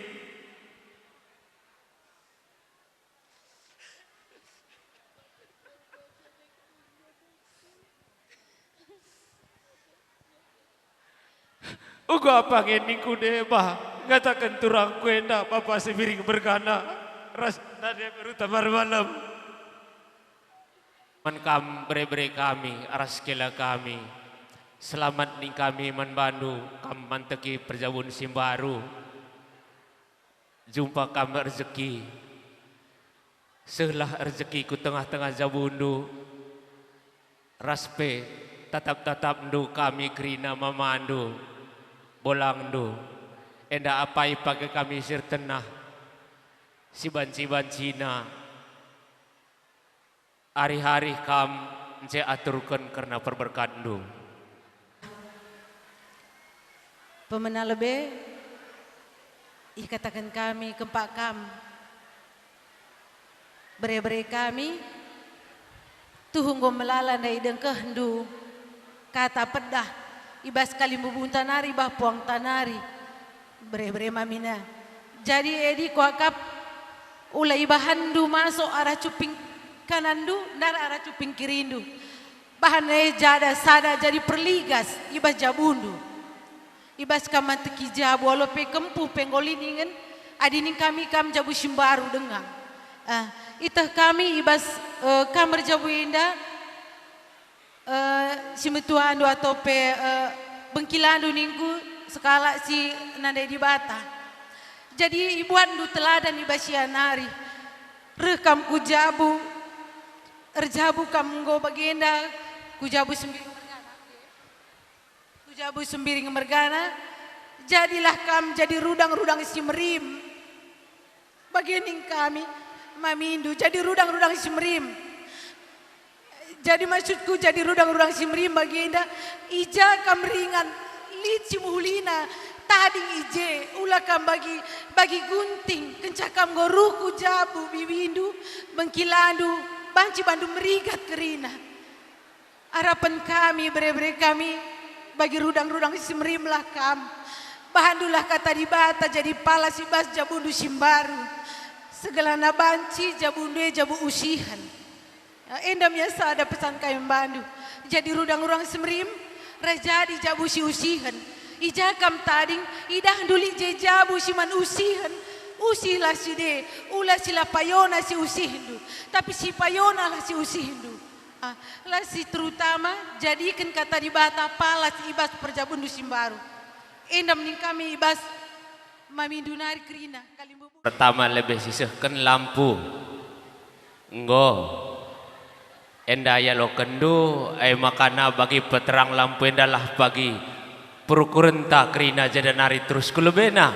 Uga apa nge ningku deba ngataken turangku enda, Bapa Sembiring mergana, ras nade beru Tambar Malem. Man kam bere-bere kami, ras kela kami. Selamat ning kami man bandu, kam manteki perjabun si mbaru. Jumpa kam erjeki. Sehlah erjeki ku tengah-tengah jabundu, ras pe tatap-tatapndu kami kerina mamandu, bolangndu. Enda apai page kami si ertenah, si banci-bancina. Arih-arih kam ence aturken kerna perberkatndu. Pemena lebe, ikataken kami kempak kam, bere-bere kami, tuhu enggo melala ndai dengkehndu kata pedah i bas kalimbubunta nari, i bas puangta nari. Bere-bere mamina. Jadi edi kuakap, ula ibahanndu masuk arah cuping kananndu, ndar arah cuping kirindu. Bahan e jada sada jadi perligas i bas jabundu. I bas kam manteki jabu, alo pe kempu pe enggo lit ningen, adi ning kami kam jabu si mbaru denga. Ah, iteh kami i bas, eh, kam erjabu enda, eh, si metuandu atau pe, eh, bengkilandu ningku sekalak si nandai Dibata. Jadi ibuatndu teladan i bas ia nari. Reh kam ku jabu, erjabu kam enggo bagenda, ku jabu Sembiring mergana. Ku jabu Sembiring mergana, jadilah kam jadi rudang-rudang si merim. Bage ning kami, mamindu, jadi rudang-rudang si merim. Jadi maksudku jadi rudang-rudang si merim bagenda, i ja kam ringan, lit si mehulina, tading i je, ula kam bagi, bagi gunting, kenca kam enggo reh ku jabu biwindu, bengkilandu, banci bandu merigat kerina. Arapen kami, bere-bere kami, bagi rudang-rudang si merimlah kam. Bahandulah kata Dibata jadi palas i bas jabundu si mbaru. Segelahna banci jabundu e jabu usihen. Ya, enda me sada pesan kami man bandu. Jadi rudang-rudang si merim, ras jadi jabu si usihen. I ja kam tading, idahndu lit je jabu si man usihen, usihlah si de, ula si la payona si usihndu, tapi si payonalah si usihndu. Ah, la si terutama, jadiken kata Dibata palas i bas perjabunndu si mbaru. Enda me ning kami i bas mamindu nari kerina, kalimbubu. Pertama lebe sisehken lampu. Enggo. Enda ialokenndu, e makana bagi peterang lampu endalah bagi perukurenta kerina jenda nari terus ku lebena.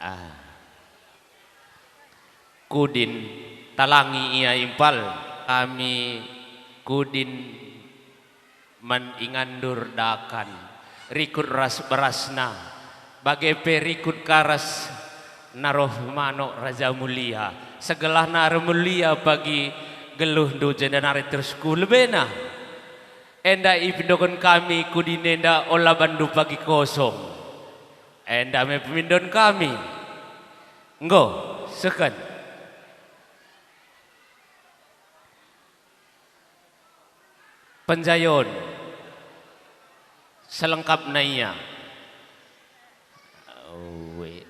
Ah. Kudin, talangi ia impal. Kami kudin man ingandur dakan, rikut ras berasna, bage pe rikut ka ras naroh manuk Raja Mulia, segelahna ermulia pagi geluhndu jenda nari terus ku lebena. Enda ipindoken kami kudin enda ola bandu pagi kosong. Enda me pemindon kami. Enggo, sehken. Penjayon. Selengkapna ia. Ue.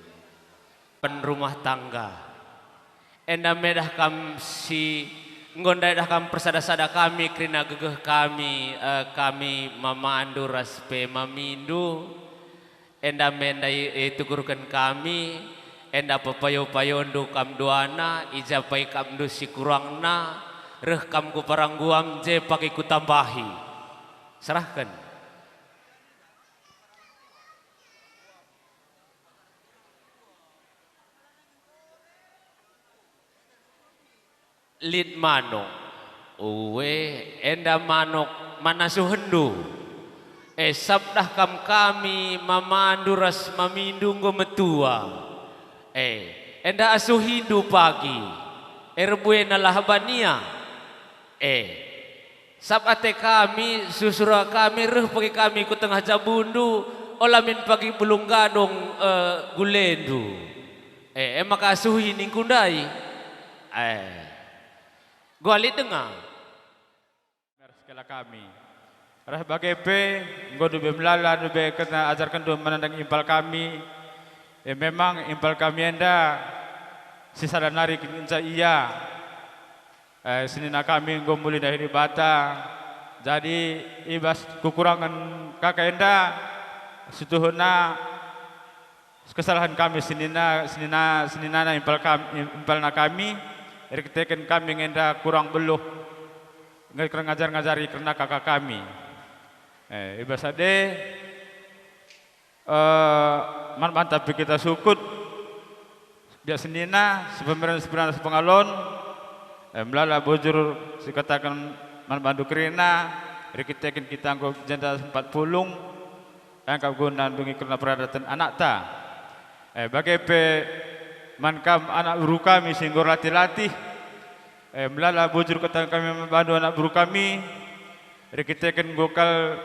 Pen rumah tangga. Enda me dah kam si, enggo ndai dah kam persada-sada kami kerina gegeh kami, eh, kami mamandu ras pe mamindu. Enda me ndai itugurken kami, enda pepayo-payondu kam duana, i ja pe ikapndu si kurangna, reh kam ku parangguam je pagi kutambahi. Serahken. Lit manuk. Ue, enda manuk man asuhenndu. E, sabdah kam kami mamandu ras mamindu enggo metua. E, enda asuhindu pagi. E, erbuenalah bania. E, Sab ate kami, susura kami, reh pagi kami ku tengah jabundu, ola min pagi bulung gadung, eh, gulendu. Eh, e maka suhi ningku ndai. Eh, guali denga. Sekela kami. Reh bage pe, enggo ndube melala ndube kena ajarkenndu menandang impal kami. E memang impal kami enda sisada nari kenca ia. Eh, senina kami enggo muli ndahi Dibata. Jadi, i bas kekurangen kaka enda, situhuna kesalahen kami senina, senina, seninana impal kam-, impalna kami, erkiteken kami nge enda kurang beluh nge-, ngajar-ngajari kerna kaka kami. Eh, i bas ade, eh, man banta pe kita sukut, biak senina, sepemeren, sepenana, sepengalon, eh, melala bujur sikataken man bandu kerina, erkiteken kita enggo jenda sempat pulung, engkap guna ndungi kerna peradaten anakta. Eh, bage pe man kam anak beru kami si enggo erlatih-latih, eh, melala bujur kataken kami man bandu anak beru kami, erkiteken enggo kal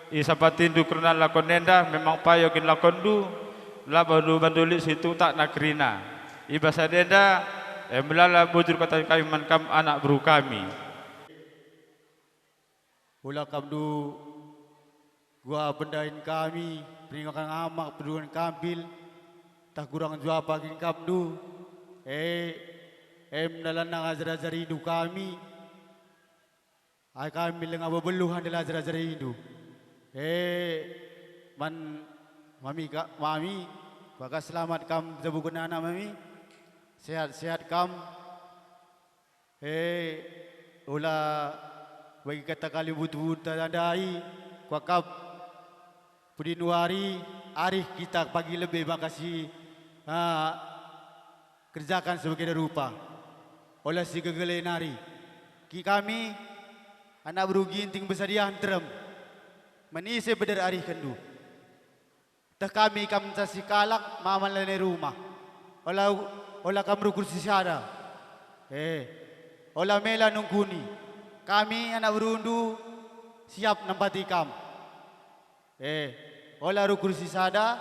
isampatindu kerna lakon enda, memang payo kin lakonndu, la bandu bandu lit si tutakna kerina. I bas ade enda, eh, melala bujur kataken kami man kam anak beru kami. Ula kamndu gua pendahin kami, peringakan amak, pedungan kampil, tah kurang juapa kin kamndu, eh, em dalanna ajar-ajarindu kami. Ai kami langa bebeluh andal ajar-ajarindu. Eh, man mami ka, mami, kuakap selamat kam jabuken anak mami. Sehat-sehat kam. Eh, ula bagi kata kalimbubu-bubu ndai, kuakap pudin wari arih kita pagi lebe maka si, ah, kerjakan sebagenda rupa. Ola si gegele nari. Ki kami, anak beru Ginting bersadiah nterem. Man ise beder arihkenndu. Teh kami kam nca sikalak mama lanai rumah. Ola, ola kam rukur sisada. Eh, ola mela nungkuni. Kami anak berundu siap nampati kam. Eh, ola rukur sisada.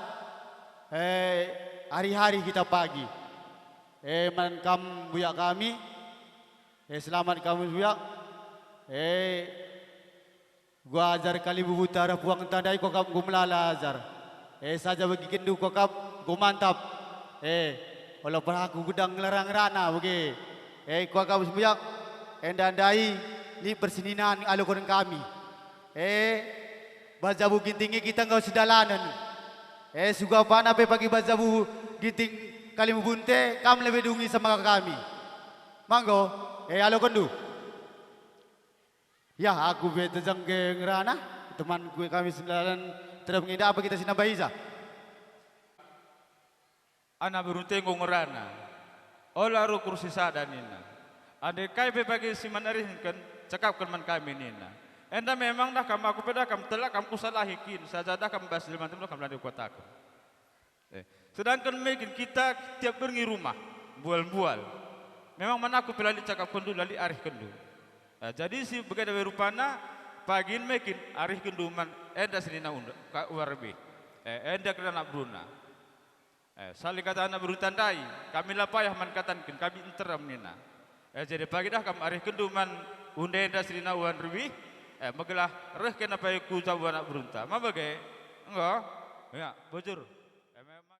Eh, hari-hari kita pagi. Eh, man kam buyak kami. Eh, selamat kam buyak. Eh, Gua ajar kalimbubu arah puang tandai kuakap enggo melala ajar. Eh, saja bagikenndu kuakap enggo mantap. Eh, ola peraku gedang ngelarang rana bage. Eh, kuakap sembuyak, enda ndai lit persinan aloken kami. Eh, bas jabu Ginting e kita enggo sidalanen. Eh, suga pana pe pagi bas jabu Ginting kalimbubunte, kam lebe dungi sama kami. Manggo, eh, alokenndu. Ya, aku pe tejang ke ngerana, teman kue kami sendalan terap ngenda apa kita sinambahi ja? Anak berunte enggo ngerana. Ola rukur sisada nina. Ande kai pe bagi si man arihken, cakapken man kami nina. Enda memang dah kam aku pe dah kam telak kam kusalahi kin, saja dah kam bas jelma dah kam lande kuataken. Eh, sedangken me kin kita tiap berngi rumah, mbual-mbual. Memang man aku pe la lit cakapkenndu, la lit arihkenndu. Eh, jadi si bagenda we rupana, pagin me kin arihkenndu man enda senina unda, ka uar be. Eh, enda kena anak beruna. Eh, sali kata anak berunta ndai, kami la payah man katanken, kami nterem nina. Eh, jadi pagi dah kam arihkenndu man unda enda senina uan rubih, eh, megelah reh kena payo ku jabu anak berunta. Ma bage? Enggo? Ya, bujur.